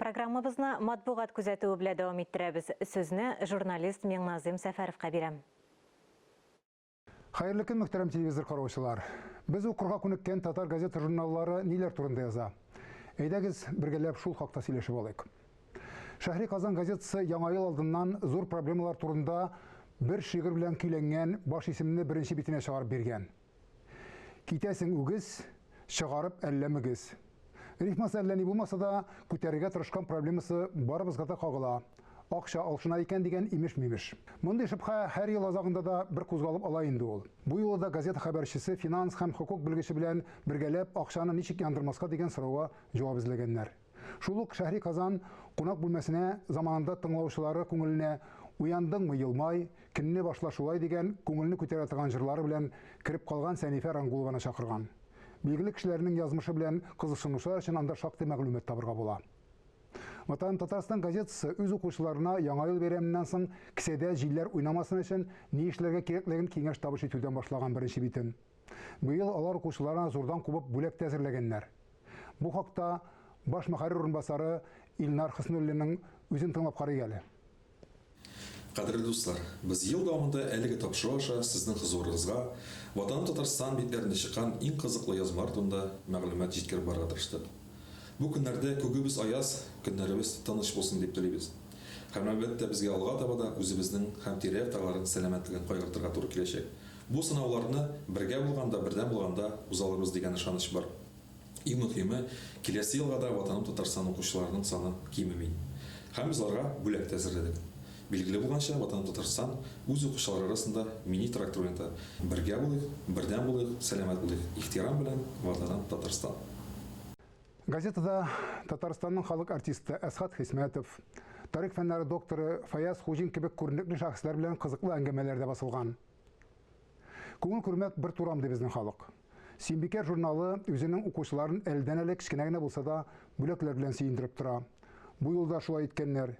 Программабызны матбугат күзәтүе белән дәвам иттерәбез. Сүзне журналист Миңназыйм Сәфәровка бирәм. Хәерле көн, мөхтәрәм телевизор караучылар. Без укырга күнеккән татар газета-журналлары ниләр турында яза? Әйдәгез, бергәләп шул хакта сөйләшеп алыйк. Шәһри Казан газетасы Яңа ел алдыннан зур проблемалар турында бер шигырь белән көйләнгән баш исемне беренче битенә чыгарып биргән. Китәсең үгез, чыгарып әллә мөгез. Рифмасы әллә ни булмаса да, күтәрергә тырышкан проблемасы барыбызга да кагыла. Акча алшына икән дигән имеш-мимеш. Мондый шөбһә һәр ел азагында да бер кузгалып ала инде ул. Бу юлы да газета хәбәрчесе финанс һәм хокук белгече белән бергәләп акчаны ничек яндырмаска дигән сорауга җавап эзләгәннәр. Шул ук Шәһри Казан кунак бүлмәсенә заманында тыңлаучылары күңеленә Уяндыңмы, елмай, көнне башла шулай дигән күңелне күтәрә торган җырлары белән кереп калган Сәнифә Рангулованы чакырган. Билгеле кешеләрнең язмышы белән кызыксынучылар өчен анда шактый мәгълүмат табырга була. Ватаным Татарстан газетасы үз укучыларына Яңа ел бәйрәменнән соң кесәдә җилләр уйнамасын өчен ни эшләргә кирәклеген киңәш-табыш итүдән башлаган беренче битен. Быел алар укучыларына зурдан кубып бүләк тә әзерләгәннәр. Бу хакта баш мөхәррир урынбасары Илнар Хөснуллинның үзен тыңлап карыйк әле. Кадерле дуслар, без ел дәвамында әлеге тапшыру аша сезнең хозурыгызга Ватаным Татарстан битләрендә чыккан иң кызыклы язмалар турында мәгълүмат җиткереп барырга тырыштык. Бу көннәрдә күгебез аяз, көннәребез тыныч булсын дип телибез. Һәм, әлбәттә, безгә алга таба да үзебезнең һәм тирә-яктагыларның сәламәтлеген кайгыртырга туры киләчәк. Бу сынауларны бергә булганда, бердәм булганда уза алырбыз дигән ышаныч бар. Иң мөһиме, киләсе елга да Ватаным Татарстан укучыларының саны кимеми. Һәм без аларга бүләк тә әзерләдек. Билгеле булганча, Ватаным Татарстан үз укучылары арасында мини-трактор уйната. Бергә булыйк, бердәм булыйк, сәламәт булыйк! Ихтирам белән, Ватаным Татарстан! Газетада Татарстанның халык артисты Әсхат Хисмәтов, тарих фәннәре докторы Фаяз Хуҗин кебек күренекле шәхесләр белән кызыклы әңгәмәләр дә басылган. Күңел күрмәк бер турам, ди безнең халык. Сөембикә журналы үзенең укучыларын әледән-әле кечкенә генә булса да бүләкләр белән сөендереп тора. Бу юлы да шулай иткәннәр.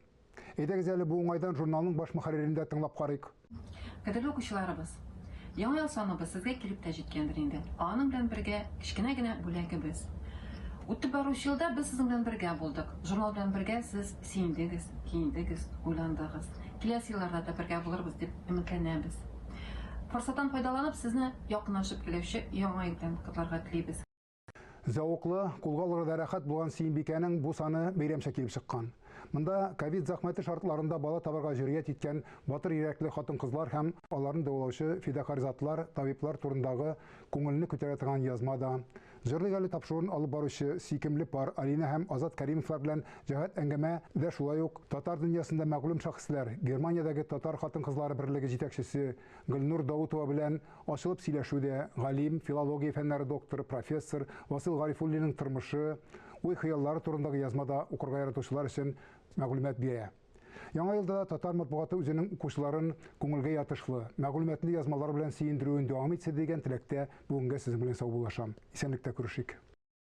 Әйдәгез әле бу уңайдан журналның баш мөхәррирен дә тыңлап карыйк. Кадерле укучыларыбыз! Яңа ел саныбыз сезгә килеп тә җиткәндер инде. Ә аның белән бергә кечкенә генә бүләгебез. Үтеп баручы елда без сезнең белән бергә булдык. Журнал белән бергә сез сөендегез, киендегез, уйландыгыз. Киләсе елларда да бергә булырбыз дип өметләнәбез. Форсаттан файдаланып, сезне якынлашып килүче Яңа ел белән котларга телибез. Зәвыклы, кулга алырга да рәхәт булган Сөембикәнең бу саны бәйрәмчә килеп чыккан. Монда ковид зәхмәте шартларында бала табарга җөрьәт иткән батыр йөрәкле хатын-кызлар һәм аларны дәвалаучы фидакарь затлар, табиблар турындагы күңелне күтәрә торган язма да, Җырлыйк әле тапшыруын алып баручы сөйкемле пар Алинә һәм Азат Кәримовлар белән җәһәт әңгәмә дә шулай ук татар дөньясында мәгълүм шәхесләр, Германиядәге татар хатын-кызлары берлеге җитәкчесе Гөлнур Даутова белән ачылып сөйләшү дә, галим, филология фәннәре докторы, профессор Васил Гарифуллинның тормышы, уй-хыяллары турындагы язма да укырга яратучылар өчен мәгълүмат бирә. Яңа елда да татар матбугаты үзенең укучыларын күңелгә ятышлы, мәгълүматлы язмалар белән сөендерүен дәвам итсә дигән теләктә бүгенгә сезнең белән саубуллашам. Исәнлектә күрешик.